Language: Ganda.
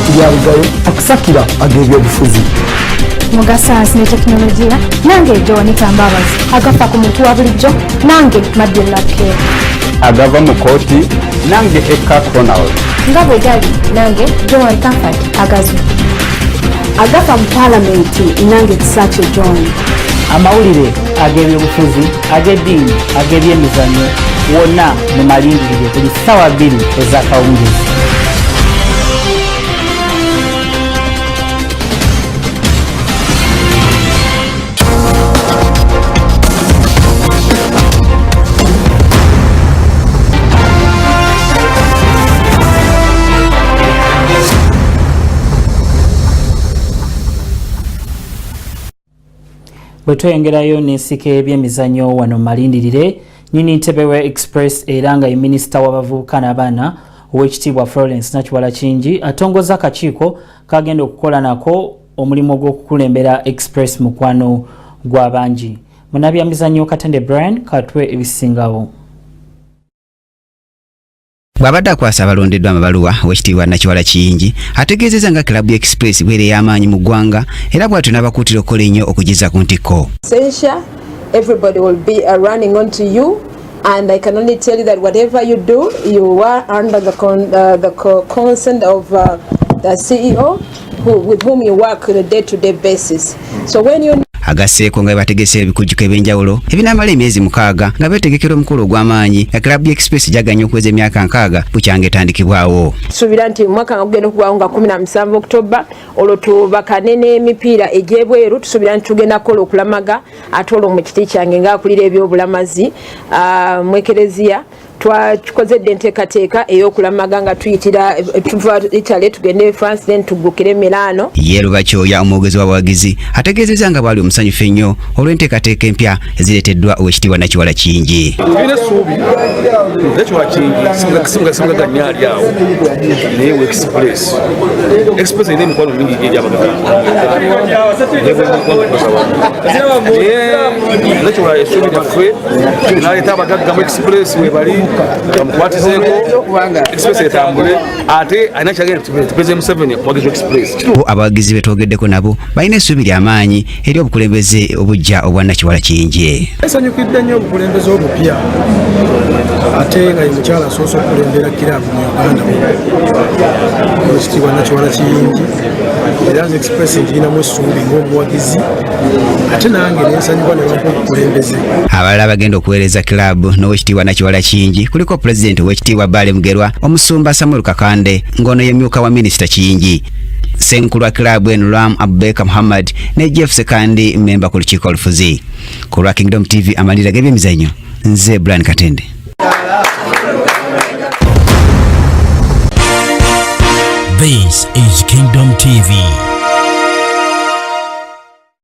Kiryabugayo akusakira ag'ebyobufuzi. Mu ga sayansi ne tekinologiya nange Joanita Mbabazi. Agafa ku muntu wa bulijjo nange Madden Lapkeer. Agava mu kooti nange Eka Ronald. Nga bwe gali nange Joan Comfort Agazu. Agafa mu paalamenti nange Kisaakye John. Amawulire ag'ebyobufuzi, ag'eddiini, ag'ebyemizannyo wonna mu malindirire buli ssaawa 2 ez'akawungeezi. Bwe tweyongerayo n'ensika y'ebyemizannyo wano malindirire, nnyini ntebe wa Express era nga ye minisita w'abavubuka n'abaana ow'ekitiibwa Florence Nakiwala Kingi atongoza akakiiko kagenda okukola nako omulimu gw'okukulembera Express mukwano gw'abangi. Munnabyamizannyo Katende Brian katwe ebisingawo. Bw'abadde akwasa abalondeddwa amabaluwa, owekitiibwa Nakiwala Kiyingi ategeezezza nga club ya Express bw'eri ey'amaanyi mu ggwanga era bw'atyo n'abakuutira okukola ennyo okugizza ku ntikko. Everybody will be running onto you, and I can only tell you that whatever you do, you are under the consent of the CEO with whom you work on a day-to-day basis. So when you Agasseeko nga bategese ebikujjuko ebyenjawulo ebinaamala emyezi 6 nga beetegekera omukolo ogw'amaanyi nga club ya Express gyaganya okuweza emyaka 60 bukyanga etandikibwawo. Tusuubira nti omwaka nga gugenda okugwawo nga 17 October, olwo tubakane n'emipiira egy'ebweru. Tusuubira nti tugenda kukola okulamaga, ate olwo mu kiti kyange ng'akulira ebyobulamazi mu Ekereziya twakikoze dda enteekateeka ey'okulamaga nga tuyitira tuva Italy tugende France, then tuggukire Milano. Ye Lubakyoya omwogezi w'abawagizi ategeezezza nga bw'ali omusanyufu ennyo olw'enteekateeka empya ezireeteddwa owekitiibwa Nakiwala Kiyingi. Tulina essuubi Nakiwala Kiyingi simugaga nnyo ali awo, naye we Express Express erina emikwano mingi egy'abagaga, naye Nakiwala essuubi lyaffe n'aleeta abagagga mu Express webali bamukwatizeeko Express etambule, ate alina kyagenda President Museveni omuwagizi wa Express. Abawagizi betwogeddeko nabo balina essuubi ly'amaanyi eri obukulembeze obujja obwa Nakiwala Kiyingi. Nsanyukidde nnyo obukulembeze obupya, ate nga ye mukyala asoose okukulembera kiraabu mu Uganda, owekitiibwa Nakiwala Kiyingi, era nze Express ngirinamu essuubi ng'omuwagizi, ate nange nensanyuka ne bampa obukulembeze. Abalala abagenda okuweereza kiraabu n'owekitiibwa Nakiwala Kiyingi kuliko pulezidenti owekitiibwa Bbaale Mugerwa, omusumba Samuel Kakande ng'ono ye myuka wa minisita Kiyingi, ssenkulu wa kiraabu eno Ram Abubakar Muhammad ne Jeff Sekandi mmemba ku lukiiko olufuzi. Ku lwa Kingdom TV amalira g'ebyemizannyo, nze Brian Katende. This is Kingdom TV.